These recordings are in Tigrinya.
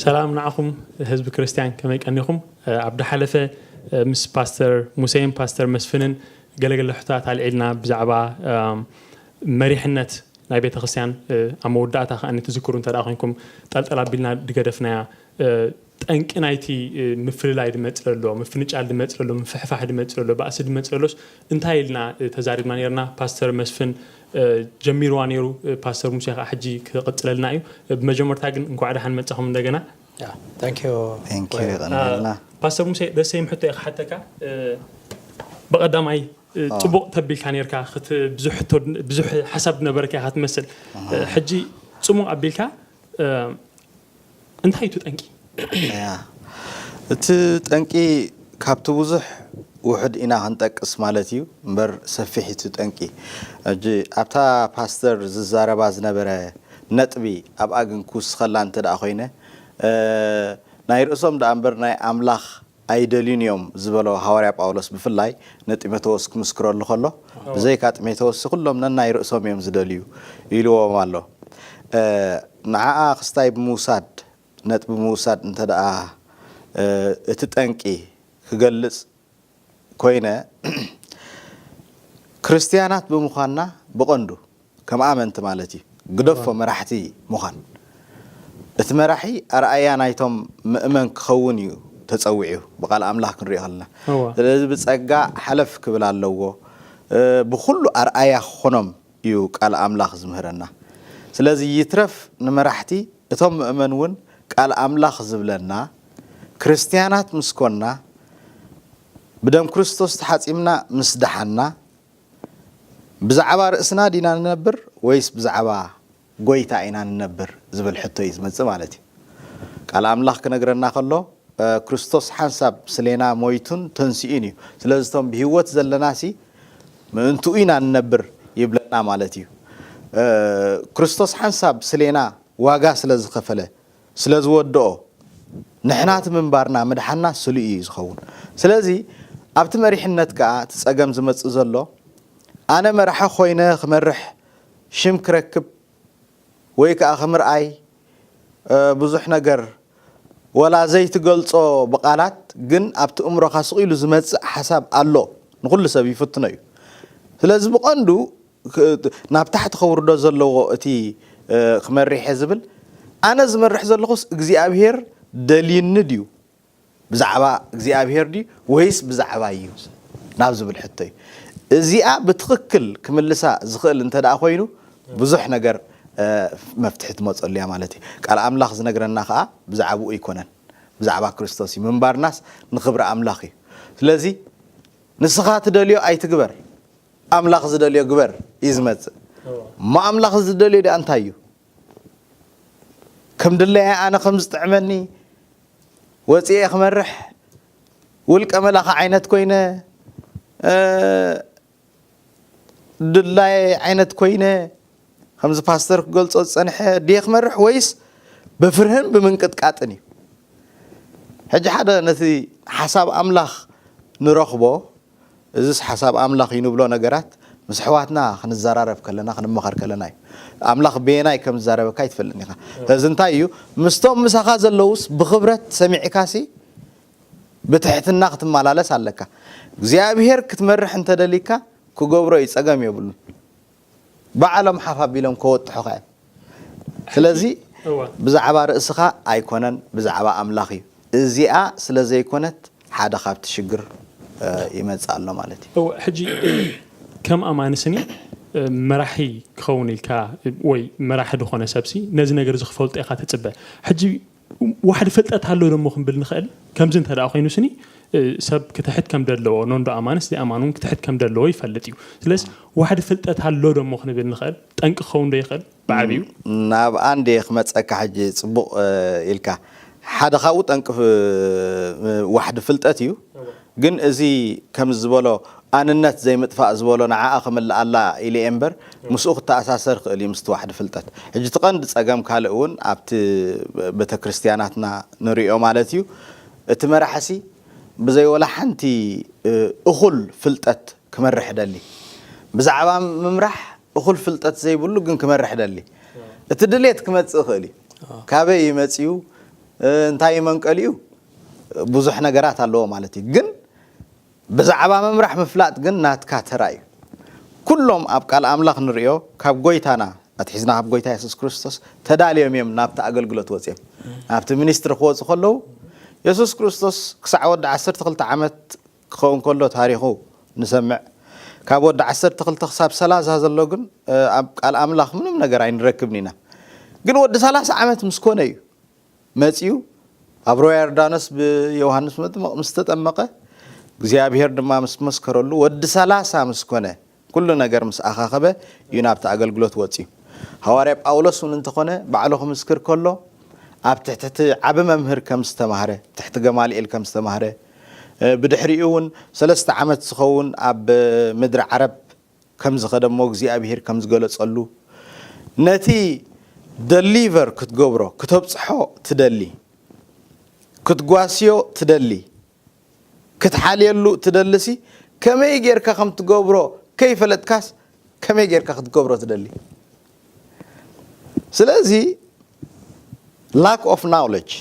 ሰላም ንዓኹም ህዝቢ ክርስትያን፣ ከመይ ቀኒኹም? ኣብ ዝሓለፈ ምስ ፓስተር ሙሴን ፓስተር መስፍንን ገለገለ ሕቶታት ኣልዒልና ብዛዕባ መሪሕነት ናይ ቤተ ክርስቲያን፣ ኣብ መወዳእታ ከኣ ትዝክሩ እንተ ደኣ ኮይንኩም፣ ጠልጠል ኣቢልና ዝገደፍናያ፣ ጠንቂ ናይቲ ምፍልላይ ዝመጽእ ዘሎ፣ ምፍንጫል ዝመጽእ ዘሎ፣ ምፍሕፋሕ ዝመጽእ ዘሎ፣ ባእሲ ዝመጽእ ዘሎስ እንታይ ኢልና ተዛሪብና ነርና። ፓስተር መስፍን ጀሚርዋ ነይሩ፣ ፓስተር ሙሴ ከኣ ሕጂ ክቕጽለልና እዩ። ብመጀመርታ ግን እንኳዕ ደሓን መጻኹም እንደገና። Thank you። Thank you። የቐንየልና። ፓስተር ሙሴ፣ ደሰይም ሕቶ እየ ክሓተካ። ብቐዳማይ ጽቡቕ ተቢልካ ነርካ፣ ብዙሕ ሓሳብ ዝነበረካ ኢኻ ትመስል። ሕጂ ጽሙቕ ኣቢልካ፣ እንታይ እዩ እቲ ጠንቂ? እቲ ጠንቂ ካብቲ ብዙሕ ውሑድ ኢና ክንጠቅስ ማለት እዩ እምበር ሰፊሕ እቲ ጠንቂ። ሕጂ ኣብታ ፓስተር ዝዛረባ ዝነበረ ነጥቢ ኣብኣ ግን ክውስኸላ እንተ ደኣ ኮይነ፣ ናይ ርእሶም ደኣ እምበር ናይ ኣምላኽ ኣይደልዩን እዮም ዝበሎ ሃዋርያ ጳውሎስ ብፍላይ ንጢሞቴዎስ ክምስክረሉ ከሎ፣ ብዘይካ ጢሞቴዎስ ኩሎም ነናይ ርእሶም እዮም ዝደልዩ ኢልዎም ኣሎ። ንዓኣ ክስታይ ብምውሳድ፣ ነጥቢ ብምውሳድ እንተ ደኣ እቲ ጠንቂ ክገልጽ ኮይነ፣ ክርስትያናት ብምዃንና ብቐንዱ ከም ኣመንቲ ማለት እዩ፣ ግደፎ መራሕቲ ምዃን። እቲ መራሒ ኣርኣያ ናይቶም ምእመን ክኸውን እዩ ተጸዊዑ ብቓል ኣምላኽ ክንሪኦ ከለና። ስለዚ ብጸጋ ሓለፍ ክብል ኣለዎ። ብኹሉ ኣርኣያ ክኾኖም እዩ ቃል ኣምላኽ ዝምህረና። ስለዚ ይትረፍ ንመራሕቲ፣ እቶም ምእመን እውን ቃል ኣምላኽ ዝብለና ክርስትያናት ምስ ኮንና፣ ብደም ክርስቶስ ተሓጺብና ምስ ደሓንና፣ ብዛዕባ ርእስና ዲና ንነብር ወይስ ብዛዕባ ጎይታ ኢና ንነብር ዝብል ሕቶ እዩ ዝመጽእ ማለት እዩ። ቃል ኣምላኽ ክነግረና ከሎ፣ ክርስቶስ ሓንሳብ ስሌና ሞይቱን ተንሲኡን እዩ። ስለዚ እቶም ብህይወት ዘለናሲ ምእንትኡ ኢና ንነብር ይብለና ማለት እዩ። ክርስቶስ ሓንሳብ ስሌና ዋጋ ስለ ዝኸፈለ፣ ስለ ዝወደኦ፣ ንሕና እቲ ምንባርና ምድሓንና ስሉ እዩ ዝኸውን። ስለዚ ኣብቲ መሪሕነት ከኣ እቲ ጸገም ዝመጽእ ዘሎ፣ ኣነ መራሒ ኮይነ ክመርሕ ሽም ክረክብ ወይ ከኣ ክምርኣይ ብዙሕ ነገር ወላ ዘይትገልጾ ብቓላት ግን ኣብቲ እምሮኻ ስቕ ኢሉ ዝመጽእ ሓሳብ ኣሎ። ንኹሉ ሰብ ይፍትኖ እዩ። ስለዚ ብቐንዱ ናብ ታሕቲ ከውርዶ ዘለዎ እቲ ክመርሕ እየ ዝብል፣ ኣነ ዝመርሕ ዘለኹስ እግዚኣብሄር ደልይኒ ድዩ? ብዛዕባ እግዚኣብሄር ድዩ ወይስ ብዛዕባ እዩ ናብ ዝብል ሕቶ እዩ። እዚኣ ብትኽክል ክምልሳ ዝኽእል እንተ ደኣ ኮይኑ ብዙሕ ነገር መፍትሒ ትመፀሉ እያ ማለት እዩ። ቃል ኣምላኽ ዝነግረና ከዓ ብዛዕባኡ ኣይኮነን፣ ብዛዕባ ክርስቶስ እዩ። ምንባርናስ ንኽብሪ ኣምላኽ እዩ። ስለዚ ንስኻ ትደልዮ ኣይትግበር፣ ኣምላኽ ዝደልዮ ግበር እዩ ዝመፅእ። እሞ ኣምላኽ ዝደልዮ ደኣ እንታይ እዩ? ከም ድለየ ኣነ ከም ዝጥዕመኒ ወፂኤ ክመርሕ ውልቀ መላኺ ዓይነት ኮይነ ድላየ ዓይነት ኮይነ ከምዚ ፓስተር ክገልፆ ዝፀንሐ ድየ ክመርሕ ወይስ ብፍርህን ብምንቅጥቃጥን እዩ? ሕጂ ሓደ ነቲ ሓሳብ ኣምላኽ ንረኽቦ እዚስ ሓሳብ ኣምላኽ እዩ ንብሎ ነገራት ምስ ኣሕዋትና ክንዘራረብ ከለና ክንመኸር ከለና እዩ። ኣምላኽ በየናይ ከም ዝዛረበካ ኣይትፈልጥን ኢኻ። ስለዚ እንታይ እዩ ምስቶም ምሳኻ ዘለውስ ብኽብረት ሰሚዕካሲ ብትሕትና ክትመላለስ ኣለካ። እግዚኣብሄር ክትመርሕ እንተደሊካ ክገብሮ እዩ፣ ጸገም የብሉን። ባዕሎም ሓፍ ኣቢሎም ከወጥሑኻ እዮም። ስለዚ ብዛዕባ ርእስኻ ኣይኮነን፣ ብዛዕባ ኣምላኽ እዩ። እዚኣ ስለ ዘይኮነት ሓደ ካብቲ ሽግር ይመጽእ ኣሎ ማለት እዩ። እወ፣ ሕጂ ከም ኣማኒ ስኒ መራሒ ክኸውን ኢልካ ወይ መራሒ ዝኾነ ሰብሲ ነዚ ነገር እዚ ክፈልጦ ኢኻ ትጽበ። ሕጂ ዋሕዲ ፍልጠት ኣሎ ደሞ ክንብል ንኽእል። ከምዚ እንተ ደኣ ኮይኑ ስኒ ሰብ ክትሕት ከም ደለዎ፣ ኖንዶ ኣማንስ ዘይኣማኑን ክትሕት ከም ደለዎ ይፈልጥ እዩ። ስለዚ ዋሕዲ ፍልጠት ኣሎ ደሞ ክንብል ንኽእል። ጠንቂ ክኸውን ዶ ይኽእል? ብዓብዩ ናብ ኣንድ ክመፀካ ሕጂ ፅቡቕ ኢልካ ሓደ ካብኡ ጠንቂ ዋሕዲ ፍልጠት እዩ። ግን እዚ ከም ዝበሎ ኣንነት ዘይምጥፋእ ዝበሎ ንዓኣ ክምልኣላ ኢለ እየ እምበር ምስኡ ክተኣሳሰር ክእል እዩ ምስቲ ዋሕዲ ፍልጠት። ሕጂ እቲ ቀንዲ ፀገም ካልእ እውን ኣብቲ ቤተክርስትያናትና ንሪኦ ማለት እዩ። እቲ መራሕሲ ብዘይ ወላ ሓንቲ እኹል ፍልጠት ክመርሕ ደሊ። ብዛዕባ ምምራሕ እኹል ፍልጠት ዘይብሉ ግን ክመርሕ ደሊ። እቲ ድሌት ክመጽእ ይኽእል እዩ። ካበይ እዩ መጺኡ? እንታይ መንቀሊኡ ብዙሕ ነገራት ኣለዎ ማለት እዩ። ግን ብዛዕባ ምምራሕ ምፍላጥ ግን ናትካ ተራ እዩ። ኩሎም ኣብ ቃል ኣምላኽ ንርእዮ ካብ ጎይታና ኣትሒዝና ካብ ጎይታ የሱስ ክርስቶስ ተዳልዮም እዮም ናብቲ ኣገልግሎት ወፅዮም ናብቲ ሚኒስትሪ ክወፁ ከለዉ የሱስ ክርስቶስ ክሳዕ ወዲ ዓሰርተ ክልተ ዓመት ክኸውን ከሎ ታሪኹ ንሰምዕ። ካብ ወዲ ዓሰርተ ክልተ ክሳብ ሰላሳ ዘሎ ግን ኣብ ቃል ኣምላኽ ምንም ነገር ኣይንረክብን ኢና። ግን ወዲ ሰላሳ ዓመት ምስ ኮነ እዩ መጺኡ ኣብ ሩባ ዮርዳኖስ ብዮሃንስ መጥምቕ ምስ ተጠመቐ እግዚኣብሔር ድማ ምስ መስከረሉ ወዲ ሰላሳ ምስ ኮነ ኩሉ ነገር ምስ ኣኻኸበ እዩ ናብቲ ኣገልግሎት ወጺኡ። ሃዋርያ ጳውሎስ እውን እንተኾነ ባዕሉ ክምስክር ከሎ ኣብ ትሕቲ ዓቢ መምህር ከም ዝተማህረ ትሕቲ ገማልኤል ከም ዝተማህረ ብድሕሪኡ እውን ሰለስተ ዓመት ዝኸውን ኣብ ምድሪ ዓረብ ከም ዝኸደ እሞ እግዚኣብሔር ከም ዝገለጸሉ ነቲ ደሊቨር ክትገብሮ ክተብጽሖ ትደሊ ክትጓስዮ ትደሊ ክትሓልየሉ ትደልሲ ከመይ ጌርካ ከም ትገብሮ ከይፈለጥካስ ከመይ ጌርካ ክትገብሮ ትደሊ ስለዚ lack of knowledge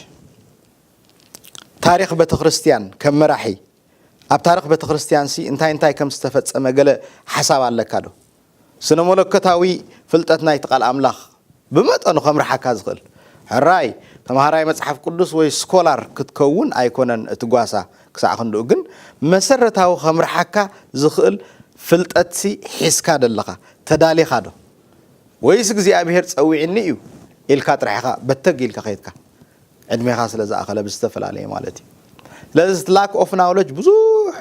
ታሪኽ ቤተክርስትያን ከም መራሒ ኣብ ታሪኽ ቤተክርስትያን ሲ እንታይ እንታይ ከም ዝተፈጸመ ገለ ሓሳብ ኣለካ ዶ? ስነ መለኮታዊ ፍልጠት ናይቲ ቃል ኣምላኽ ብመጠኑ ከምርሓካ ዝኽእል ሕራይ ተምሃራይ መጽሓፍ ቅዱስ ወይ ስኮላር ክትከውን ኣይኮነን እቲ ጓሳ ክሳዕ ክንድኡ ግን መሰረታዊ ከምርሓካ ዝኽእል ፍልጠትሲ ሒዝካ ደለኻ ተዳሊኻ ዶ ወይስ እግዚኣብሔር ጸዊዕኒ እዩ ኢልካ ጥራሕኻ በተግ ኢልካ ከይድካ ዕድሜኻ ስለ ዝኣኸለ ብዝተፈላለየ ማለት እዩ ስለዚ እቲ lack of knowledge ብዙሕ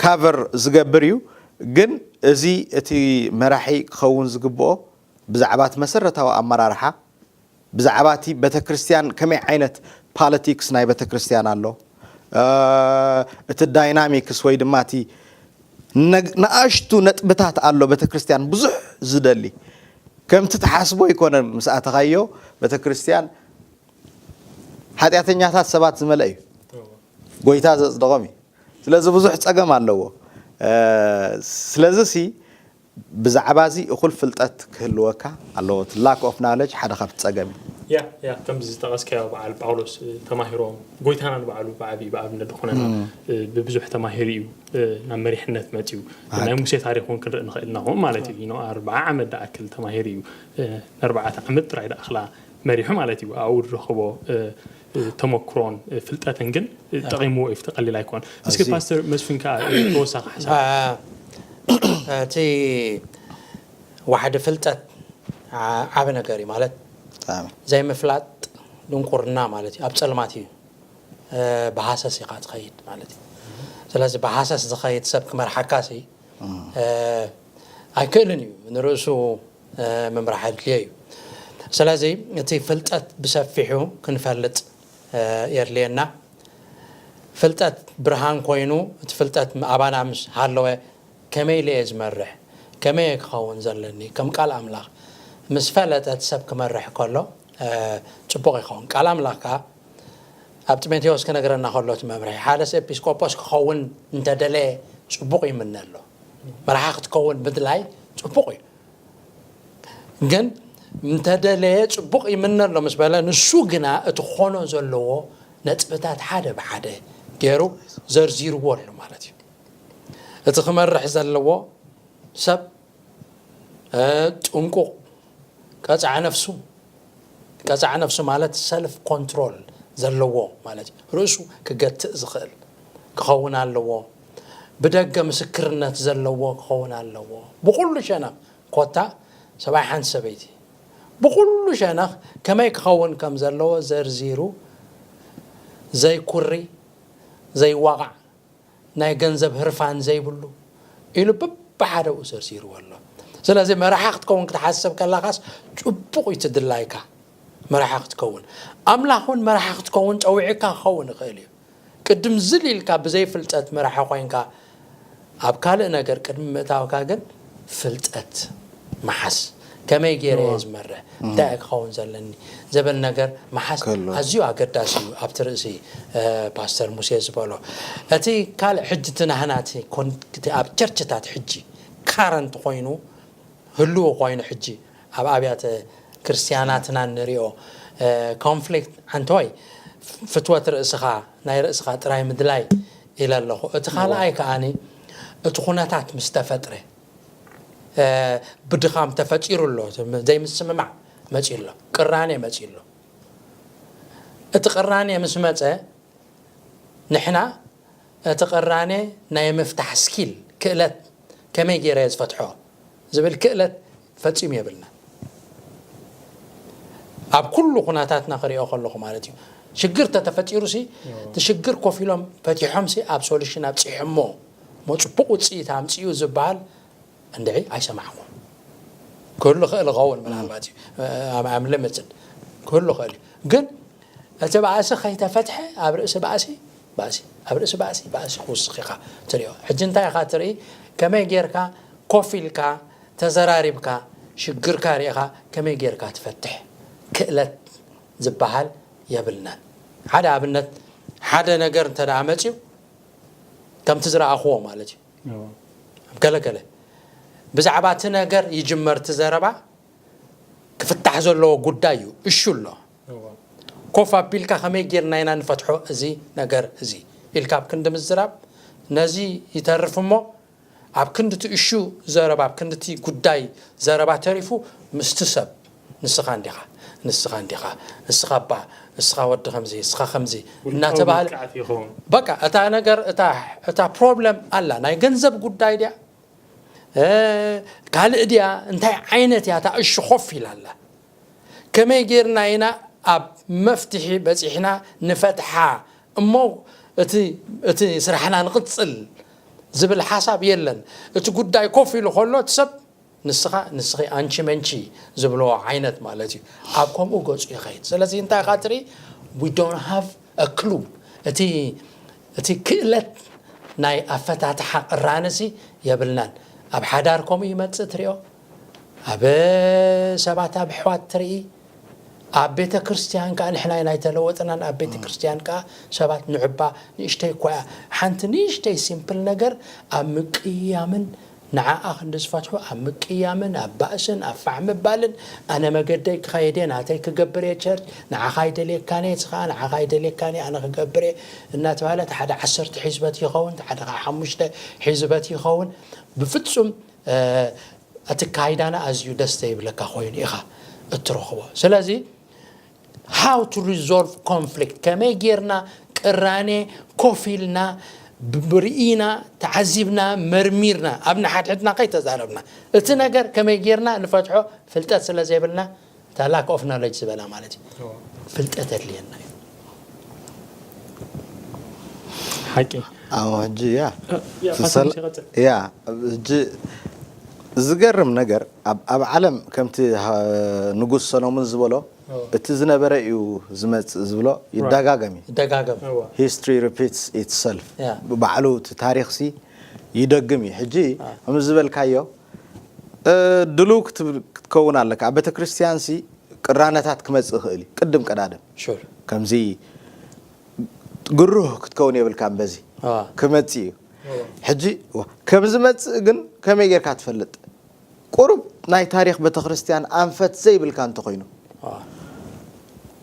cover ዝገብር እዩ ግን እዚ እቲ መራሒ ክኸውን ዝግብኦ ብዛዕባ እቲ መሰረታዊ ኣመራርሓ ብዛዕባ እቲ ቤተክርስትያን ከመይ ዓይነት politics ናይ ቤተክርስትያን ኣሎ እቲ dynamics ወይ ድማ እቲ ንኣሽቱ ነጥብታት ኣሎ ቤተክርስትያን ብዙሕ ዝደሊ ከምቲ ትሓስቦ ኣይኮነን ምስ ኣተኻዮ ቤተክርስትያን ሓጢኣተኛታት ሰባት ዝመልአ እዩ ጎይታ ዘፅደቖም እዩ ስለዚ ብዙሕ ፀገም ኣለዎ ስለዚ ሲ ብዛዕባ እዚ እኹል ፍልጠት ክህልወካ ኣለዎ እቲ lack of knowledge ሓደ ካብቲ ፀገም እዩ ያ ያ ከምዚ ዝጠቐስካዮ በዓል ጳውሎስ ተማሂሮም ጎይታና ንባዕሉ ብዓብዪ ብኣብነት ዝኾነና ብብዙሕ ተማሂሩ እዩ ናብ መሪሕነት መፅዩ ናይ ሙሴ ታሪክ እውን ክንርኢ ንኽእል ኢና ከምኡ ማለት እዩ ኣርባዓ ዓመት ደኣክል ተማሂሩ እዩ ንኣርባዕተ ዓመት ጥራይ ደኣኽላ መሪሑ ማለት እዩ ኣብኡ ዝረኽቦ ተመክሮን ፍልጠትን ግን ጠቒምዎ እዩ ተቐሊል ኣይኮን እስኪ ፓስተር መስፍን ከዓ ተወሳኺ ሓሳብ እቲ ዋሕዲ ፍልጠት ዓቢ ነገር እዩ ማለት ዘይምፍላጥ ድንቁርና ማለት እዩ ኣብ ፀልማት እዩ ብሃሰስ ኢኻ ትኸይድ ማለት እዩ ስለዚ ብሃሰስ ዝኸይድ ሰብ ክመርሓካ ሲ ኣይክእልን እዩ ንርእሱ ምምራሕ ኣድልዮ እዩ ስለዚ እቲ ፍልጠት ብሰፊሑ ክንፈልጥ የድልየና ፍልጠት ብርሃን ኮይኑ እቲ ፍልጠት ኣባና ምስ ሃለወ ከመይ ኢለ እየ ዝመርሕ ከመይ እየ ክኸውን ዘለኒ ከም ቃል ኣምላኽ ምስ ፈለጠ እቲ ሰብ ክመርሕ ከሎ ፅቡቕ ይኸውን ቃል ኣምላኽ ከዓ ኣብ ጢሞቴዎስ ክነግረና ከሎ እቲ መምርሒ ሓደስ ኤጲስቆጶስ ክኸውን እንተደለየ ፅቡቕ ይምነ ኣሎ መርሓ ክትከውን ምድላይ ፅቡቕ እዩ ግን እንተደለየ ፅቡቕ ይምነ ኣሎ ምስ በለ ንሱ ግና እቲ ክኾኖ ዘለዎ ነጥብታት ሓደ ብሓደ ገይሩ ዘርዚርዎ ኣሎ ማለት እዩ እቲ ክመርሕ ዘለዎ ሰብ ጥንቁቕ ቀፃዕ ነፍሱ ቀፃዕ ነፍሱ ማለት ሰልፍ ኮንትሮል ዘለዎ ማለት እዩ ርእሱ ክገትእ ዝኽእል ክኸውን ኣለዎ ብደገ ምስክርነት ዘለዎ ክኸውን ኣለዎ ብኩሉ ሸነኽ ኮታ ሰብኣይ ሓንቲ ሰበይቲ ብኩሉ ሸነኽ ከመይ ክኸውን ከም ዘለዎ ዘርዚሩ ዘይኩሪ ዘይዋቓዕ ናይ ገንዘብ ህርፋን ዘይብሉ ኢሉ በብሓደኡ ዘርዚርዎ ኣሎ ስለዚ መራሒ ክትከውን ክትሓስብ ከለኻስ ፅቡቕ እዩ ትድላይካ መራሒ ክትከውን ኣምላኽ እውን መራሒ ክትከውን ፀዊዕካ ክኸውን ይኽእል እዩ ቅድም ዝል ኢልካ ብዘይ ፍልጠት መራሒ ኮይንካ ኣብ ካልእ ነገር ቅድሚ ምእታውካ ግን ፍልጠት መሓስ ከመይ ገይረ እየ ዝመርሕ እንታይ እየ ክኸውን ዘለኒ ዝብል ነገር መሓስ ኣዝዩ ኣገዳሲ እዩ ኣብቲ ርእሲ ፓስተር ሙሴ ዝበሎ እቲ ካልእ ሕጂ እቲ ናህና ኣብ ቸርችታት ሕጂ ካረንት ኮይኑ ህልው ኮይኑ ሕጂ ኣብ ኣብያተ ክርስትያናትና ንሪኦ ኮንፍሊክት ዓንተወይ ፍትወት ርእስኻ ናይ ርእስኻ ጥራይ ምድላይ ኢለ ኣለኹ። እቲ ካልኣይ ከዓኒ እቲ ኩነታት ምስ ተፈጥረ ብድኻም ተፈጢሩ ኣሎ፣ ዘይምስምማዕ መፂኡ ኣሎ፣ ቅራኔ መፂኡ ኣሎ። እቲ ቅራኔ ምስ መፀ ንሕና እቲ ቅራኔ ናይ ምፍታሕ ስኪል ክእለት ከመይ ገይረ ዝፈትሖ ዝብል ክእለት ፈፂሙ የብልና። ኣብ ኩሉ ኩነታትና ክሪኦ ከለኹ ማለት እዩ። ሽግር ተተፈጢሩ ሲ እቲ ሽግር ኮፍ ኢሎም ፈቲሖም ሲ ኣብ ሶሉሽን ኣብፂሖሞ ሞ ፅቡቅ ውፅኢት ኣምፅኡ ዝበሃል እንድዒ ኣይሰማዕኹ። ክህሉ ክእል ኸውን ምናልባት እዩ። ኣምልምፅድ ክህሉ ክእል እዩ። ግን እቲ ባእሲ ከይተፈትሐ ኣብ ርእሲ ባእሲ ባእሲ ኣብ ርእሲ ባእሲ ባእሲ ክውስኽ ኢኻ ትሪኦ። ሕጂ እንታይ ኢኻ ትርኢ? ከመይ ጌርካ ኮፍ ኢልካ ተዘራሪብካ ሽግርካ ርኢኻ ከመይ ጌርካ ትፈትሕ ክእለት ዝበሃል የብልናን። ሓደ ኣብነት ሓደ ነገር እንተ ደኣ መፅዩ ከምቲ ዝረኣኽዎ ማለት እዩ። ገለገለ ብዛዕባ እቲ ነገር ይጅመር እቲ ዘረባ ክፍታሕ ዘለዎ ጉዳይ እዩ። እሹ ኣሎ ኮፍ ኣቢልካ ከመይ ጌርና ኢና ንፈትሖ እዚ ነገር እዚ ኢልካ ኣብ ክንዲ ምዝራብ ነዚ ይተርፍ እሞ ኣብ ክንድቲ እሹ ዘረባ ኣብ ክንድቲ ጉዳይ ዘረባ ተሪፉ ምስቲ ሰብ ንስኻ እንዲኻ ንስኻ እንዲኻ ንስኻ እባ ንስኻ ወዲ ከምዚ ንስኻ ከምዚ እናተባህለ በቃ እታ ነገር እታ ፕሮብለም ኣላ ናይ ገንዘብ ጉዳይ ድያ ካልእ ድያ እንታይ ዓይነት እያ እታ እሹ ኮፍ ኢላ ኣላ ከመይ ጌርና ኢና ኣብ መፍትሒ በፂሕና ንፈትሓ እሞ እቲ ስራሕና ንቕፅል ዝብል ሓሳብ የለን። እቲ ጉዳይ ኮፍ ኢሉ ከሎ እቲ ሰብ ንስኻ ንስኺ ኣንቺ መንቺ ዝብልዎ ዓይነት ማለት እዩ። ኣብ ከምኡ ገፁ ይኸይድ። ስለዚ እንታይ ኢኻ ትርኢ we don't have a clue እቲ እቲ ክእለት ናይ ኣፈታትሓ ቅራነሲ የብልናን። ኣብ ሓዳር ከምኡ ይመፅእ ትሪኦ፣ ኣብ ሰባት ኣብ ኣሕዋት ትርኢ፣ ኣብ ቤተ ክርስቲያን ከዓ ንሕና ኢና ኣይተለወጥናን። ኣብ ቤተ ክርስቲያን ከዓ ሰባት ንዕባ ንእሽተይ እኳ እያ ሓንቲ ንእሽተይ ሲምፕል ነገር ኣብ ምቅያምን ንዓኣ ክንዲ ዝፈትሑ ኣብ ምቅያምን ኣብ ባእስን ኣብ ፋሕ ምባልን ኣነ መገደይ ክኸይድ እየ ናተይ ክገብር እየ ቸርች ንዓኻ ኣይደልየካን እየ ንስኻ ንዓኻ ኣይደልየካን እየ ኣነ ክገብር እየ እናተባህለ እቲ ሓደ ዓሰርተ ሒዝበት ይኸውን እቲ ሓደ ከዓ ሓሙሽተ ሒዝበት ይኸውን ብፍፁም እቲ ካይዳና ኣዝዩ ደስ ዘይብለካ ኮይኑ ኢኻ እትረኽቦ ስለዚ how to resolve conflict ከመይ ጌርና ቅራኔ ኮፍ ኢልና ርኢና ተዓዚብና መርሚርና ኣብ ንሓድሕድና ከይተዛረብና እቲ ነገር ከመይ ጌርና ንፈትሖ ፍልጠት ስለ ዘይብልና እታ lack of knowledge ዝበላ ማለት እዩ ፍልጠት የድልየና እዩ ሓቂ ኣዎ ሕጂ ያ ያ ትሰል- ፋሲል ይቐጽል ያ ሕጂ ዝገርም ነገር ኣብ ኣብ ዓለም ከምቲ ሃ- ንጉስ ሰሎሞን ዝበሎ እቲ ዝነበረ እዩ ዝመፅእ ዝብሎ ይደጋገም እዩ ደጋገም እዋ history repeats itself ያ ባዕሉ እቲ ታሪክ ሲ ይደግም እዩ ሕጂ ከም ዝበልካዮ እ፣ ድሉው ክትብል- ክትከውን ኣለካ ኣብ ቤተክርስትያን ሲ ቅራነታት ክመፅእ ይኽእል እዩ ቅድም ቀዳድም ሹር ከምዚ ግሩህ ክትከውን የብልካን በዚ ክመፅእ እዩ ሕጂ ዋ፣ ከም ዝመፅእ ግን ከመይ ጌርካ ትፈልጥ ቁሩብ ናይ ታሪክ ቤተክርስትያን ኣንፈት ዘይብልካ እንተኮይኑ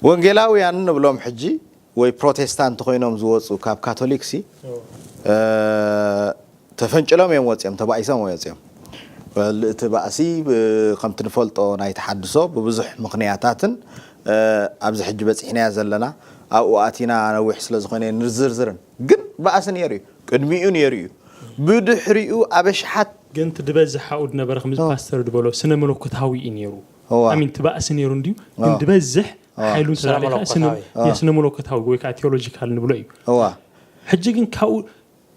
ወንጌላውያን ንብሎም ሕጂ ወይ ፕሮቴስታንት ኮይኖም ዝወፁ ካብ ካቶሊክ ሲ እ፣ ተፈንጭሎም እዮም ወፅኦም ተባኢሶም እዮም ወፅኦም Well፣ እቲ ባእሲ ብ- ከምቲ ንፈልጦ ናይ ተሓድሶ ብብዙሕ ምኽንያታትን እ፣ ኣብዚ ሕጂ በፂሕናዮ ዘለና ኣብኡ ኣቲና ነዊሕ ስለ ዝኾነ ንዝርዝርን ግን ባእሲ ነይሩ እዩ ቅድሚኡ ነይሩ እዩ ብድሕሪኡ ኣብ ኣሽሓት ግን እቲ ዝበዝሕ ኣብኡ ዝነበረ ከምዚ ፓስተር ዝበሎ ስነ መለኮታዊ እዩ ነይሩ እዋ ኣሚን ትባእሲ ነይሩ እንድዩ ግን ዝበዝሕ ሓይሉን ተዛሪካ ስነ-መለኮታዊ። ስነ መለኮታዊ ወይ ከዓ ቴዎሎጂካል ንብሎ እዩ እዋ ሕጂ ግን ካብኡ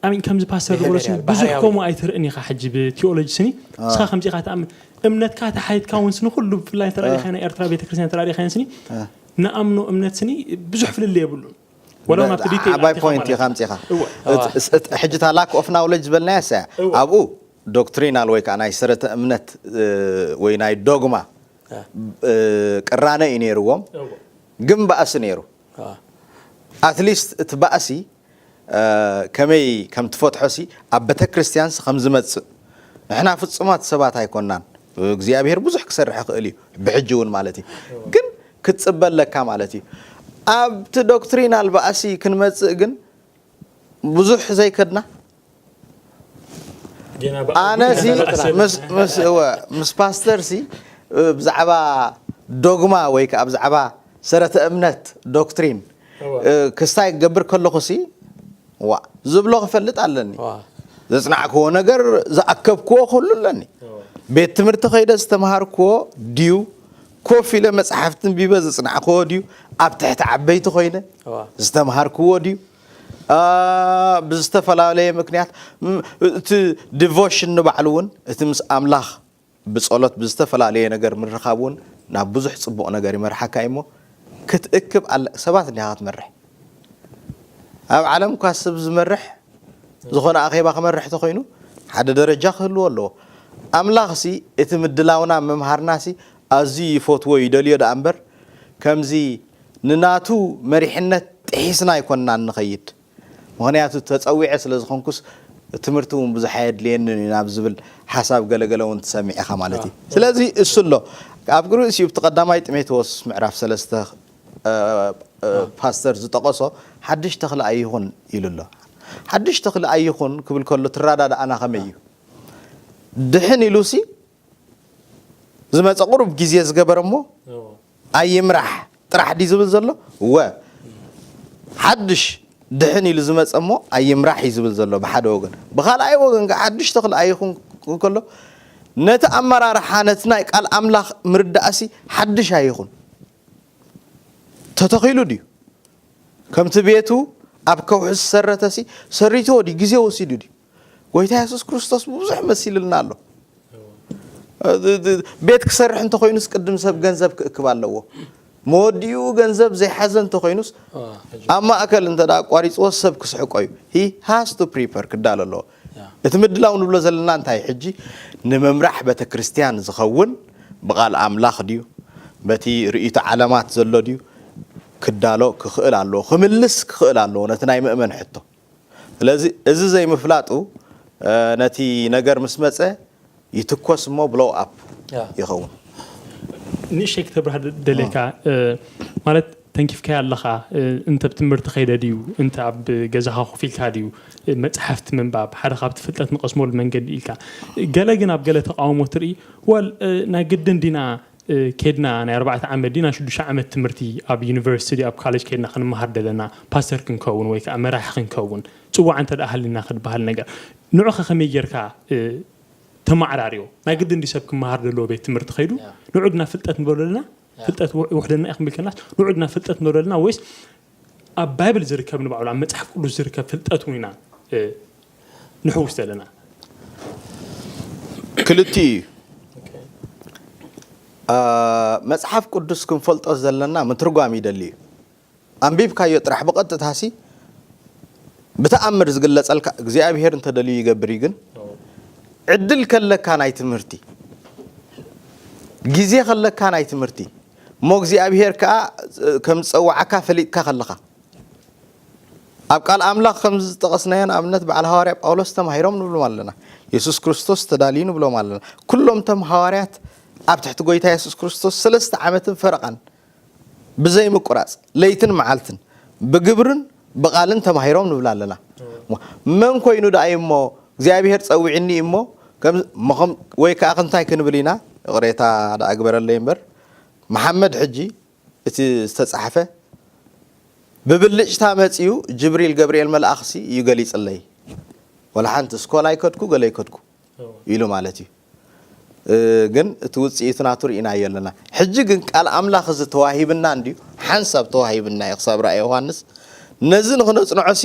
ኣሚን ከምዚ ፓስተር ዝበሎ ስኒ ብሄርያዊ፣ ብዙሕ ባህርያዊ። ከምኡ ኣይትርእን ኢኻ ሕጂ ብቴዎሎጂ ስኒ ንስኻ ከምዚኻ ትኣምን እምነትካ ተሓይትካ እውን ስኒ ኩሉ ብፍላይ እንተ ረኢኻዮ ናይ ኤርትራ ቤተክርስትያን እንተ ረኢኻዮ ስኒ ንኣምኖ እምነት ስኒ ብዙሕ ፍልልይ የብሉን ወላ ናብቲ ዲቴል ዓባይ ኣቲኻ ፖይንት ማለት ኢኻ ኣምፂኻ እወ። እቲ- እቲ- ሕጂ እታ lack of knowledge ዝበልናዮ ሰያ እወ። ኣብኡ ዶክትሪናል ወይ ከዓ ናይ ሰረተ እምነት እ፣ ወይ ናይ ዶግማ እ፣ ቅራነ እዩ ነይርዎም እወ። ግን ባእሲ ነይሩ ኣትሊስት እቲ ባእሲ እ፣ ከመይ ከም ትፈትሖ ሲ ኣብ ቤተክርስትያንስ ከም ዝመፅእ ንሕና ፍፁማት ሰባት ኣይኮናን እግዚኣብሔር ብዙሕ ክሰርሕ ይኽእል እዩ ብሕጂ እውን ማለት እዩ ግን ክትፅበ ኣለካ ማለት እዩ። ኣብቲ ዶክትሪናል ባእሲ ክንመፅእ ግን ብዙሕ ዘይከድና ኣነሲ ምስ ፓስተር ሲ ብዛዕባ ዶግማ ወይ ከዓ ብዛዕባ ሰረተ እምነት ዶክትሪን ክስታይ ክገብር ከለኹ ሲ ዋ ዝብሎ ክፈልጥ ኣለኒ። ዘፅናዕክዎ ነገር ዝኣከብክዎ ኩሉ ኣለኒ። ቤት ትምህርቲ ከይደ ዝተምሃርክዎ ድዩ፣ ኮፍ ኢለ መፅሓፍቲ ኣንቢበ ዘፅናዕክዎ ድዩ፣ ኣብ ትሕቲ ዓበይቲ ኮይነ ዝተምሃርክዎ ድዩ፣ ብዝተፈላለየ ምክንያት እቲ ዲቮሽን ንባዕሉ እውን እቲ ምስ ኣምላኽ ብጸሎት ብዝተፈላለየ ነገር ምርኻብ እውን ናብ ብዙሕ ጽቡቕ ነገር ይመርሓካ እዩ እሞ ክትእክብ ኣለ ሰባት እንዲኻ ክትመርሕ ኣብ ዓለም እኳ ሰብ ዝመርሕ ዝኾነ ኣኼባ ክመርሕ ተኾይኑ ሓደ ደረጃ ክህልዎ ኣለዎ። ኣምላኽ ሲ እቲ ምድላውና ምምሃርና ሲ ኣዝዩ ይፈትዎ ይደልዮ ደኣ እምበር ከምዚ ንናቱ መሪሕነት ጥሒስና ኣይኮንና እንኸይድ። ምኽንያቱ ተፀዊዐ ስለ ዝኾንኩስ ትምህርቲ እውን ብዙሕ ኣየድልየንን እዩ ናብ ዝብል ሓሳብ ገለገለ እውን ትሰሚዕ ኢኻ ማለት እዩ። ስለዚ እሱ ኣሎ ኣብ ርእሲኡ ብቲ ቀዳማይ ጢሞቴዎስ ምዕራፍ ሰለስተ ፓስተር ዝጠቐሶ ሓድሽ ተኽሊ ኣይኹን ኢሉ ኣሎ። ሓድሽ ተኽሊ ኣይኹን ክብል ከሎ ትረዳድኣና ከመይ እዩ? ድሕን ኢሉሲ ዝመፀ ቁሩብ ግዜ ዝገበረ እሞ ኣይምራሕ ጥራሕ ድዩ ዝብል ዘሎ? እወ ሓድሽ ድሕን ኢሉ ዝመፀ እሞ ኣይምራሕ እዩ ዝብል ዘሎ ብሓደ ወገን። ብኻልኣይ ወገን ከዓ ሓድሽ ተኽሊ ኣይኹን ክብል ከሎ ነቲ ኣመራርሓ ነቲ ናይ ቃል ኣምላኽ ምርዳእሲ ሓድሽ ኣይኹን። ተተኺሉ ድዩ? ከምቲ ቤቱ ኣብ ከውሒ ዝሰረተሲ ሰሪትዎ ድዩ? ግዜ ወሲዱ ድዩ? ጎይታ የሱስ ክርስቶስ ብዙሕ መሲልልና ኣሎ። ቤት ክሰርሕ እንተኾይኑስ ቅድም ሰብ ገንዘብ ክእክብ ኣለዎ። መወዲኡ ገንዘብ ዘይሓዘ እንተኾይኑስ ኣብ ማእከል እንተ ኣቋሪፅዎ ሰብ ክስሕቆ እዩ። He has to prepare ክዳሎ ኣለዎ። እቲ ምድላው ንብሎ ዘለና እንታይ ሕጂ ንምምራሕ ቤተ ክርስቲያን ዝኸውን ብቓል ኣምላኽ ድዩ በቲ ርእይቶ ዓለማት ዘሎ ድዩ ክዳሎ ክኽእል ኣለዎ፣ ክምልስ ክኽእል ኣለዎ ነቲ ናይ ምእመን ሕቶ። ስለዚ እዚ ዘይምፍላጡ ነቲ ነገር ምስ መፀ ይትኮስ እሞ ብሎው ኣፕ ይኸውን። ንእሽተይ ክተብርሃ ደሌካ ማለት ተንኪፍካዮ ኣለኻ እንተ ብትምህርቲ ከይደ ድዩ እንተ ኣብ ገዛኻ ኮፍ ኢልካ ድዩ መፅሓፍቲ ምንባብ ሓደ ካብቲ ፍልጠት ንቐስመሉ መንገዲ ኢልካ ገለ ግን ኣብ ገለ ተቃውሞ ትርኢ ወል ናይ ግድን ዲና ኬድና ናይ ኣርባዕተ ዓመት ዲና ሽዱሽተ ዓመት ትምህርቲ ኣብ ዩኒቨርሲቲ ኣብ ካሌጅ ኬድና ክንመሃር ደለና ፓስተር ክንከውን ወይ ከዓ መራሒ ክንከውን ፅዋዕ እንተ ደኣ ሃሊና ክድበሃል ነገር ንዑኸ ከመይ ጌርካ ተማዕራርዮ ናይ ግድን ድዩ ሰብ ክመሃር ዘለዎ ቤት ትምህርቲ ከይዱ ንዑ ድና ፍልጠት ንበሎ ኣለና ፍልጠት ውሕደና ኢኹም ኢልከናስ ንዑ ድና ፍልጠት ንበሎ ኣለና ወይስ ኣብ ባይብል ዝርከብ ንባዕሉ ኣብ መፅሓፍ ቅዱስ ዝርከብ ፍልጠት እውን ኢና ንሕውስ ዘለና ክልቲኡ እዩ መፅሓፍ ቅዱስ ክንፈልጦ ዘለና ምትርጓም ይደሊ እዩ ኣንቢብካዮ ጥራሕ ብቐጥታ ሲ ብተኣምር ዝግለጸልካ እግዚኣብሔር እንተደልዩ ይገብር እዩ ግን ዕድል ከለካ ናይ ትምህርቲ ግዜ ከለካ ናይ ትምህርቲ እሞ እግዚኣብሔር ከዓ ከም ዝፀዋዓካ ፈሊጥካ ከለካ ኣብ ቃል ኣምላኽ ከም ዝጠቐስናዮ ንኣብነት በዓል ሃዋርያ ጳውሎስ ተማሂሮም ንብሎም ኣለና የሱስ ክርስቶስ ተዳልዩ ንብሎም ኣለና ኩሎም ቶም ሃዋርያት ኣብ ትሕቲ ጎይታ የሱስ ክርስቶስ ሰለስተ ዓመትን ፈረቓን ብዘይ ምቁራጽ ለይትን መዓልትን ብግብርን ብቓልን ተማሂሮም ንብል ኣለና። መን ኮይኑ ደኣ እዩ እሞ እግዚኣብሔር ጸዊዕኒ እዩ እሞ ወይ ከዓ ክንታይ ክንብል ኢና? ይቕሬታ ደኣ ግበረለይ እምበር መሓመድ ሕጂ እቲ ዝተጻሕፈ ብብልጭታ መጺኡ ጅብሪል ገብርኤል መልኣኽሲ እዩ ገሊጽለይ። ወላ ሓንቲ ስኮላ ኣይከድኩ ገለ ኣይከድኩ። ኢሉ ማለት እዩ። ግን እቲ ውፅኢቱ ናቱ ርኢናዮ ኣለና። ሕጂ ግን ቃል ኣምላኽ እዚ ተዋሂብና እንድዩ ሓንሳብ ተዋሂብና እዩ ክሳብ ራእየ ዮሃንስ ነዚ ንክነፅንዖ ሲ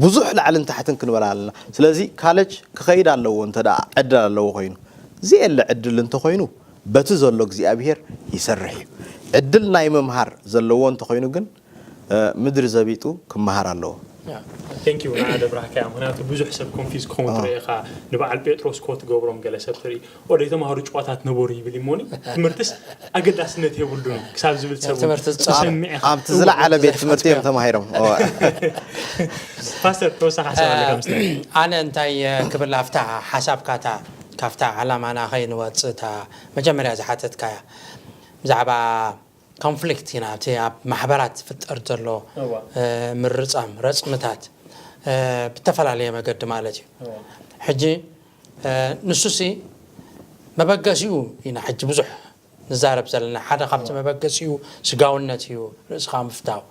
ብዙሕ ላዕልን ታሕትን ክንበላ ኣለና። ስለዚ ካለጅ ክኸይድ ኣለዎ እንተ ደኣ ዕድል ኣለዎ ኮይኑ ዘየለ ዕድል እንተኮይኑ በቲ ዘሎ እግዚኣብሄር ይሰርሕ እዩ። ዕድል ናይ ምምሃር ዘለዎ እንተኮይኑ ግን ምድሪ ዘቢጡ ክመሃር ኣለዎ። Thank you ንዓ ደብራህካያ ምክንያቱ ብዙሕ ሰብ ኮንፊዝ ክኸውን ትርኢ ኢኻ ንበዓል ጴጥሮስ ኮ ትገብሮም ገለ ሰብ ትርኢ ወደ ተማሃሩ ጨዋታት ነበሩ ይብል ይሞኒ ትምህርትስ ኣገዳስነት የብሉን ክሳብ ዝብል ሰብ ትምህርቲ ዝጸ- ትሰምዕ ኢኻ ኣብቲ ዝለዓለ ቤት ትምህርቲ እዮም ተማሂሮም። ፓስተር ተወሳኺ ሓሳብ ኣለካ መስለኒ ኣነ እንታይ ክብል ኣብታ ሓሳብካ እታ ካብታ ዓላማና ከይንወፅእ እታ መጀመርያ ዝሓተትካያ ብዛዕባ ኮንፍሊክት ኢና፣ እቲ ኣብ ማሕበራት ዝፍጠር ዘሎ ምርጻም፣ ረጽምታት፣ ብተፈላለየ መገዲ ማለት እዩ። ሕጂ ንሱሲ መበገሲኡ ኢና ሕጂ ብዙሕ ንዛረብ ዘለና። ሓደ ካብቲ መበገሲኡ ስጋውነት እዩ፣ ርእስኻ ምፍታው፣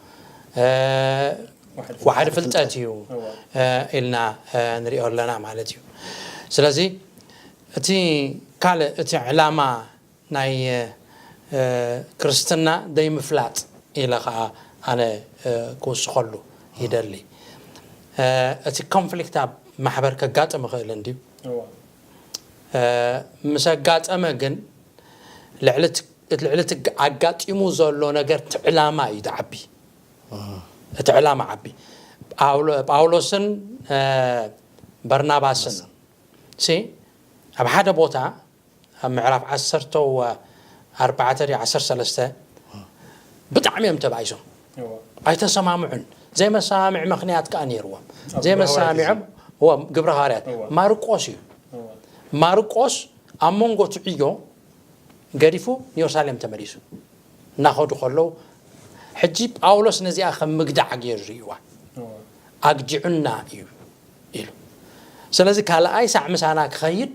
ዋሕዲ ፍልጠት እዩ ኢልና ንሪኦ ኣለና ማለት እዩ። ስለዚ እቲ ካልእ፣ እቲ ዕላማ ናይ ክርስትና ደይምፍላጥ ኢለ ኸዓ ኣነ ክውስኸሉ ይደሊ። እቲ ኮንፍሊክት ኣብ ማሕበር ከጋጥም ይኽእል እንድዩ። ምስ ኣጋጠመ ግን ልዕሊ እቲ ኣጋጢሙ ዘሎ ነገር እቲ ዕላማ እዩ ዝዓቢ። እቲ ዕላማ ዓቢ። ጳውሎስን በርናባስን ሲ ኣብ ሓደ ቦታ ኣብ ምዕራፍ ዓሰርተ ኣርባዕተ ድዩ ዓሰርተ ሰለስተ ብጣዕሚ እዮም ተባኢሶም። ኣይተሰማምዑን። ዘይመሰማምዒ ምኽንያት ከኣ ነይርዎም። ዘይመሰማምዖም ግብረ ሃዋርያት ማርቆስ እዩ። ማርቆስ ኣብ መንጎ እቲ ዕዮ ገዲፉ ንየሩሳሌም ተመሊሱ እናኸዱ ከለዉ፣ ሕጂ ጳውሎስ ነዚኣ ከም ምግዳዕ ገይሩ ርእይዋ። ኣግዲዑና እዩ ኢሉ። ስለዚ ካልኣይ ሳዕ ምሳና ክኸይድ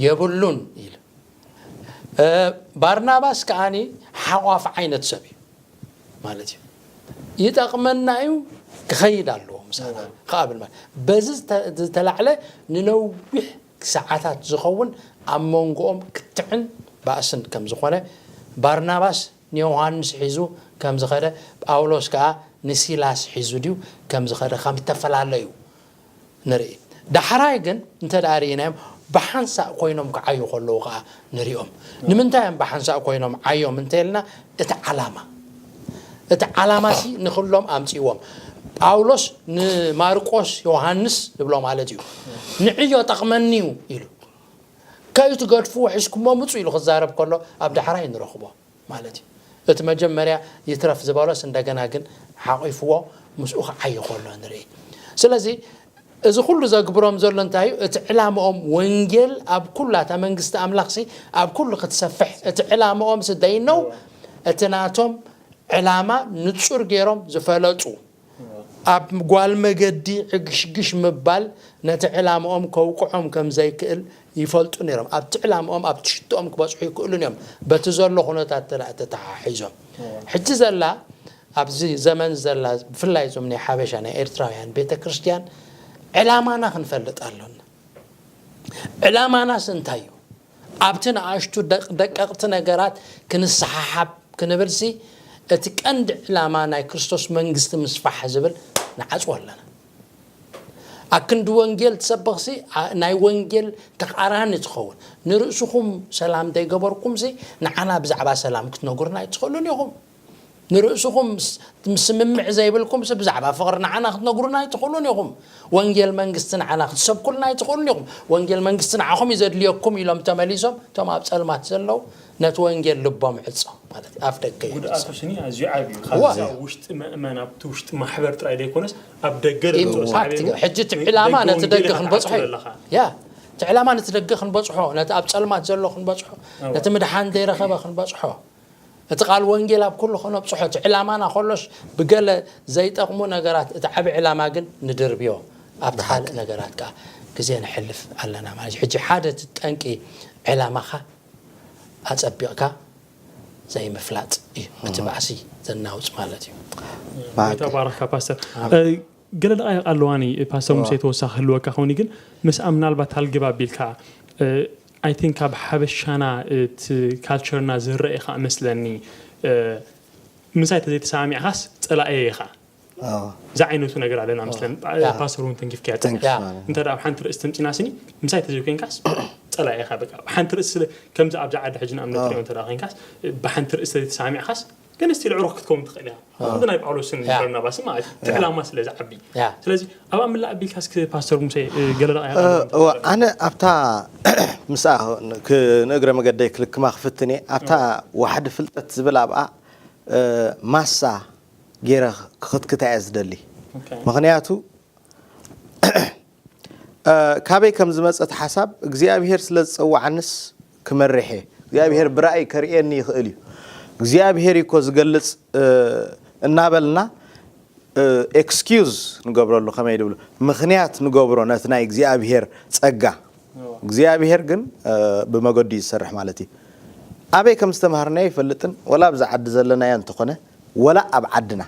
የብሉን ኢሉ። ባርናባስ ከዓኒ ሓቋፍ ዓይነት ሰብ እዩ ማለት እዩ። ይጠቕመና እዩ፣ ክኸይድ ኣለዎ ምሳና ክብል ማለት። በዚ ዝተላዕለ ንነዊሕ ሰዓታት ዝኸውን ኣብ መንጎኦም ክትዕን ባእስን ከም ዝኾነ፣ ባርናባስ ንዮሃንስ ሒዙ ከም ዝኸደ፣ ጳውሎስ ከኣ ንሲላስ ሒዙ ድዩ ከም ዝኸደ ከም እተፈላለዩ ንርኢ። ዳሕራይ ግን እንተ ደኣ ርኢናዮም፣ ብሓንሳእ ኮይኖም ክዓዩ ከለዉ ከኣ ንሪኦም። ንምንታይ እዮም ብሓንሳእ ኮይኖም ዓዮም እንተ ኢልና፣ እቲ ዓላማ፣ እቲ ዓላማሲ ንኹሎም ኣምጺእዎም። ጳውሎስ ንማርቆስ፣ ዮሃንስ ንብሎ ማለት እዩ፣ ንዕዮ ጠቕመኒ እዩ ኢሉ። ከይትገድፍዎ ሒዝኩሞ ምጹ ኢሉ ክዛረብ ከሎ፣ ኣብ ዳሕራይ ንረኽቦ ማለት እዩ። እቲ መጀመርያ ይትረፍ ዝበሎስ እንደገና ግን ሓቒፍዎ ምስኡ ክዓይ ከሎ ንርኢ። ስለዚ እዚ ኩሉ ዘግብሮም ዘሎ እንታይ እዩ? እቲ ዕላምኦም ወንጌል ኣብ ኩላ እታ መንግስቲ ኣምላኽሲ ኣብ ኩሉ ክትሰፍሕ እቲ ዕላምኦም ስደይነው እቲ ናቶም ዕላማ ንጹር ገይሮም ዝፈለጡ ኣብ ጓል መገዲ ዕግሽግሽ ምባል ነቲ ዕላምኦም ከውቅዖም ከም ዘይክእል ይፈልጡ ነይሮም። ኣብቲ ዕላምኦም ኣብቲ ሽትኦም ክበጽሑ ይክእሉን እዮም፣ በቲ ዘሎ ኩነታት ተላ ተተሓሒዞም። ሕጂ ዘላ ኣብዚ ዘመን ዘላ ብፍላይ እዞም ናይ ሓበሻ ናይ ኤርትራውያን ቤተ ክርስቲያን ዕላማና ክንፈልጥ ኣሎና። ዕላማናስ እንታይ እዩ? ኣብቲ ንኣሽቱ ደቅ- ደቀቕቲ ነገራት ክንሰሓሓብ ክንብልሲ እቲ ቀንዲ ዕላማ ናይ ክርስቶስ መንግስቲ ምስፋሕ ዝብል ንዓጽዎ ኣለና። ኣክንዲ ወንጌል ትሰብኽሲ ኣ- ናይ ወንጌል ተቃራኒ ትኸውን። ንርእስኹም ሰላም ዘይገበርኩምሲ ንዓና ብዛዕባ ሰላም ክትነግሩና ኣይትኽእሉን ኢኹም። ንርእስኹም ምስ- ስምምዕ ዘይብልኩምሲ ብዛዕባ ፍቕሪ ንዓና ክትነግሩና ኣይትኽእሉን ኢኹም። ወንጌል መንግስቲ ንዓና ክትሰብኩልና ኣይትኽእሉን ኢኹም። ወንጌል መንግስቲ ንዓኹም እዩ ዘድልየኩም ኢሎም ተመሊሶም እቶም ኣብ ጸልማት ዘለዉ ነቲ ወንጌል ልቦም ዕጾ ማለት እዩ። ኣፍ ደገ እዩ። ጉድኣቱ ስኒ ኣዝዩ ዓቢ እዩ። እዋ። ካብዚ ኣብ ውሽጢ መእመን ኣብቲ ውሽጢ ማሕበር ጥራይ ዘይኮነስ ኣብ ደገ ዘሎ ኢምፓክት ሳዕቤኑ እዩ። ሕጂ እቲ ናይ ዕላማ ደገ ነቲ ወንጌል ደገ ኢኻ ክንበጽሖ እዩ። ትዓትር ኣለኻ። ያ፣ እቲ ዕላማ ነቲ ደገ ክንበጽሖ፣ ነቲ ኣብ ጸልማት ዘሎ ክንበጽሖ፣ እዋ። ነቲ ምድሓን ዘይረኸበ ክንበጽሖ፣ እቲ ቃል ወንጌል ኣብ ኩሉ ከነብጽሖ፣ እቲ ዕላማና ከሎስ ብገለ ዘይጠቕሙ ነገራት፣ እቲ ዓቢ ዕላማ ግን ንድርብዮ፣ ኣብቲ ካልእ ብሓቂ። ነገራት ከኣ ግዜ ነሕልፍ ኣለና ማለት እዩ። ሕጂ ሓደ እቲ ጠንቂ ዕላማኻ ኣጸቢቕካ ዘይምፍላጥ እዩ። እቲ እህ። ባእሲ ዘናውጽ ማለት እዩ። ብሓቂ። ተባረኽካ ፓስተር። ኣሜን። እ፣ ገለ ደቓይቕ ኣለዋኒ ፓስተር ሙሴ ተወሳኺ ክህልወካ ኸውን ግን ምስኣ ምናልባት ሃልግብ ኣቢልካ፣ እ፣ ኣይ ቲንክ ኣብ ሓበሻና እቲ ካልቸርና ዝረአ ኢኻ መስለኒ። እ፣ ምሳይ ተዘይተሰማሚዕኻስ ጸላእየ ኢኻ። ኣዎ። ዝዓይነቱ ነገር ኣለና ኣዎ። መስለኒ። ያ። ፓስተር እውን ተንኪፍካያ። ተንኪፍ ያ። ማለት። እንተ ደኣ ኣብ ሓንቲ ርእሲ ተምጺና ስኒ ምሳይ ተዘይኮይንካስ ጸላእየ ኢኻ በቃ። ኣብ ሓንቲ ርእሲ ስለ ከምዚ ኣብዛ ዓዲ ሕጂ ንኣብነት ኣዎ። ትሪኦ እንተ ደኣ ኮንካስ ብሓንቲ ርእሲ ተዘይተሰማሚዕኻስ ግን እስቲ ልዕሩኽ ክትከውን ትኽእል ኢኻ። ኣዎ። ከምዚ ናይ ጳውሎስን ያ። በርናባስን ማለት እዩ። እቲ ያ። ዕላማ ስለ ዝዓቢ። ያ። ስለዚ ኣብኣ ምላእ ኣቢልካ እስኪ ፓስተር ሙሴ፣ እ፣ ገለ ደኣ እ፣ ያቐርብ እወ፣ ኣነ ኣብታ ምስኣ ክ-፣ ንእግረ መገደይ ክልክማ ክፍትን እየ። ኣብታ እወ። ዋሕዲ ፍልጠት ዝብል ኣብኣ፣ እ፣ ማሳ ገይረ ክኽትክታ እየ ዝደሊ። ኦኬ። ምኽንያቱ፣ እ፣ ካበይ ከም ዝመጸ እቲ ሓሳብ፣ እግዚኣብሄር ስለ ዝጸውዓንስ ክመርሕ እየ። እግዚኣብሄር ብራእይ ከርእየኒ ይኽእል እዩ። እግዚኣብሔር እኮ ዝገልጽ እናበልና ኤክስኪውዝ ንገብረሉ፣ ከመይ ድብሉ፣ ምኽንያት ንገብሮ ነቲ ናይ እግዚኣብሔር ጸጋ። እግዚኣብሔር ግን ብመገዱ እዩ ዝሰርሕ ማለት እዩ። ኣበይ ከም ዝተምሃርናዮ ይፈልጥን፣ ወላ ኣብዚ ዓዲ ዘለናዮ እንተኾነ፣ ወላ ኣብ ዓድና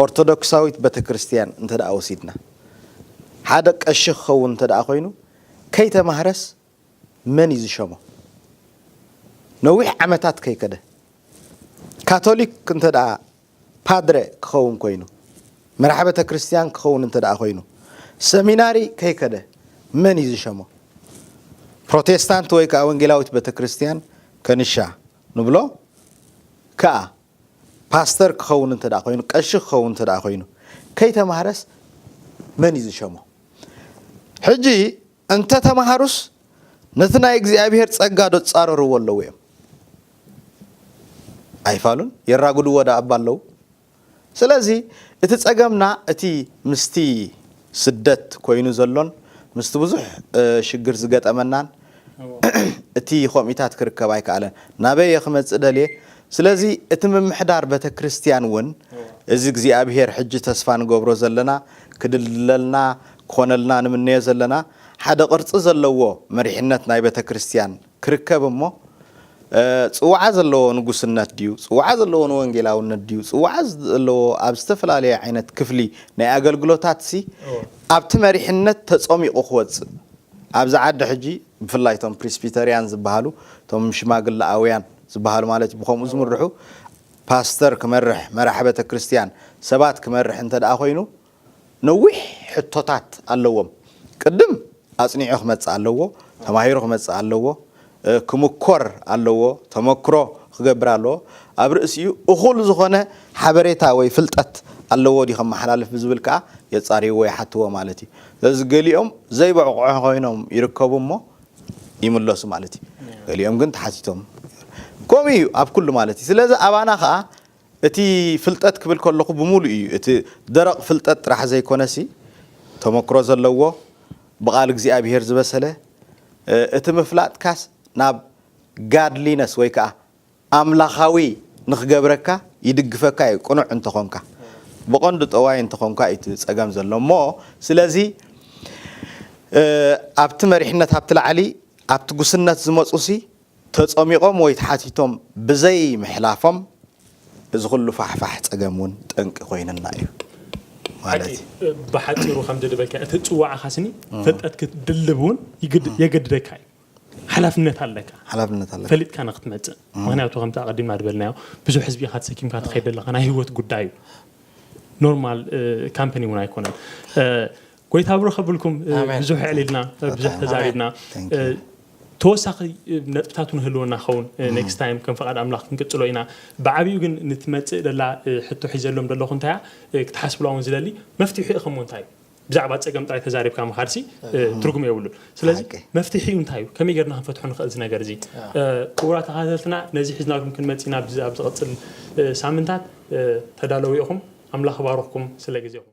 ኦርቶዶክሳዊት ቤተክርስትያን እንተ ደኣ ወሲድና፣ ሓደ ቀሺ ክኸውን እንተ ደኣ ኮይኑ፣ ከይተማህረስ መን እዩ ዝሸሞ? ነዊሕ ዓመታት ከይከደ፣ ካቶሊክ እንተ ደኣ ፓድረ ክኸውን ኮይኑ፣ መራሒ ቤተክርስትያን ክኸውን እንተ ደኣ ኮይኑ፣ ሰሚናሪ ከይከደ መን እዩ ዝሸሞ? ፕሮቴስታንት ወይ ከኣ ወንጌላዊት ቤተክርስትያን ከንሻ ንብሎ ከኣ፣ ፓስተር ክኸውን እንተ ደኣ ኮይኑ፣ ቀሺ ክኸውን እንተ ደኣ ኮይኑ፣ ከይተማህረስ መን እዩ ዝሸሞ? ሕጂ እንተ ተማሃሩስ ነቲ ናይ እግዚኣብሔር ጸጋ ዶ ጻረርዎ ኣለዉ እዮም? ኣይፋሉን፣ የራጉድዎ ደኣ እባ ኣለዉ። ስለዚ እቲ ጸገምና እቲ ምስቲ ስደት ኮይኑ ዘሎን ምስቲ ብዙሕ ሽግር ዝገጠመናን፣ እቲ ከምኡታት ክርከብ ኣይከኣለን። ናበይ እየ ክመጽእ ደልየ? ስለዚ እቲ ምምሕዳር ቤተክርስትያን እውን፣ እዚ እግዚኣብሔር ሕጂ ተስፋ ንገብሮ ዘለና፣ ክድልድለልና፣ ክኾነልና ንምነዮ ዘለና፣ ሓደ ቅርጺ ዘለዎ መሪሕነት ናይ ቤተክርስትያን ክርከብ እሞ፣ ጽዋዓ ዘለዎ ንጉስነት ድዩ፣ ጽዋዓ ዘለዎ ንወንጌላውነት ድዩ፣ ጽዋዓ ዘለዎ ኣብ ዝተፈላለየ ዓይነት ክፍሊ ናይ ኣገልግሎታትሲ፣ ኣብቲ መሪሕነት ተጸሚቑ ክወጽእ፣ ኣብዚ ዓዲ ሕጂ ብፍላይ እቶም ፕሪስቢተርያን ዝበሃሉ፣ እቶም ሽማግለኣውያን ዝበሃሉ ማለት እዩ፣ ብኸምኡ ዝምርሑ፣ ፓስተር ክመርሕ፣ መራሒ ቤተክርስትያን ሰባት ክመርሕ እንተ ደኣ ኮይኑ፣ ነዊሕ ሕቶታት ኣለዎም። ቅድም ኣጽኒዑ ክመጽእ ኣለዎ፣ ተማሂሩ ክመጽእ ኣለዎ፣ ክምኮር ኣለዎ፣ ተመክሮ ክገብር ኣለዎ። ኣብ ርእሲኡ እኹል ዝኾነ ሓበሬታ ወይ ፍልጠት ኣለዎ ድዩ ከመሓላልፍ ብዝብል ከኣ የጻርይዎ፣ ይሓትዎ ማለት እዩ። ስለዚ ገሊኦም ዘይበቕዑ ኮይኖም ይርከቡ እሞ ይምለሱ ማለት እዩ። ገሊኦም ግን ተሓቲቶም፣ ከምኡ እዩ ኣብ ኩሉ ማለት እዩ። ስለዚ ኣባና ከኣ እቲ ፍልጠት ክብል ከለኹ ብምሉእ እዩ፣ እቲ ደረቕ ፍልጠት ጥራሕ ዘይኮነሲ፣ ተመክሮ ዘለዎ፣ ብቓል እግዚኣብሔር ዝበሰለ፣ እቲ ምፍላጥካስ ናብ ጋድሊነስ ወይ ከኣ ኣምላኻዊ ንኽገብረካ ይድግፈካ እዩ፣ ቅኑዕ እንተኾንካ። ብቐንዱ ጠዋይ እንተኾንካ እዩ እቲ ጸገም ዘሎ እሞ፣ ስለዚ ኣብቲ መሪሕነት፣ ኣብቲ ላዕሊ፣ ኣብቲ ጉስነት ዝመጹሲ ተጸሚቖም ወይ ተሓቲቶም ብዘይ ምሕላፎም፣ እዚ ኩሉ ፋሕፋሕ ጸገም እውን ጠንቂ ኮይንና እዩ ማለት እዩ። ብሓፂሩ ከም ዝድበልካ፣ እቲ ፅዋዕኻ ስኒ ፍልጠት ክትድልብ እውን ይግድ- የገድደካ እዩ። ሓላፍነት ኣለካ። ሓላፍነት ኣለካ። ፈሊጥካ ንክትመፅእ። ምክንያቱ ከምቲ ኣቐዲምና ዝበልናዮ፣ ብዙሕ ህዝቢ ኢኻ ተሰኪምካ ትኸይድ ዘለኻ፣ ናይ ህይወት ጉዳይ እዩ። ኖርማል ካምፓኒ እውን ኣይኮነን። ጎይታ ብሩኽ ከብልኩም። ብዙሕ ኣዕሊልና፣ ብዙሕ ተዛሪብና። ተወሳኺ ነጥብታት እውን ህልወና ኸውን። ኔክስት ታይም ከም ፈቓድ ኣምላኽ ክንቅጽሎ ኢና። ብዓብዩ ግን ንትመጽእ ደላ ሕቶ ሒዘሎም ደለኹ እንታያ ክትሓስብላ እውን ዝደሊ፣ መፍትሒ እኸሞ እንታይ እዩ? ብዛዕባ ጸገም ጥራይ ተዛሪብካ ምኻድሲ ትርጉም የብሉን። ስለዚ መፍትሒ እዩ እንታይ እዩ? ከመይ ጌርና ክንፈትሖ ንኽእል እዚ ነገር እዚ? ክቡራት ተኸታተልትና፣ ነዚ ሒዝናልኩም ክንመጽእ ኢና ኣብዚ ኣብ ዝቐጽል ሳምንታት። ተዳለዉ ኢኹም። ኣምላኽ ባርኽኩም ስለ ግዜኹም።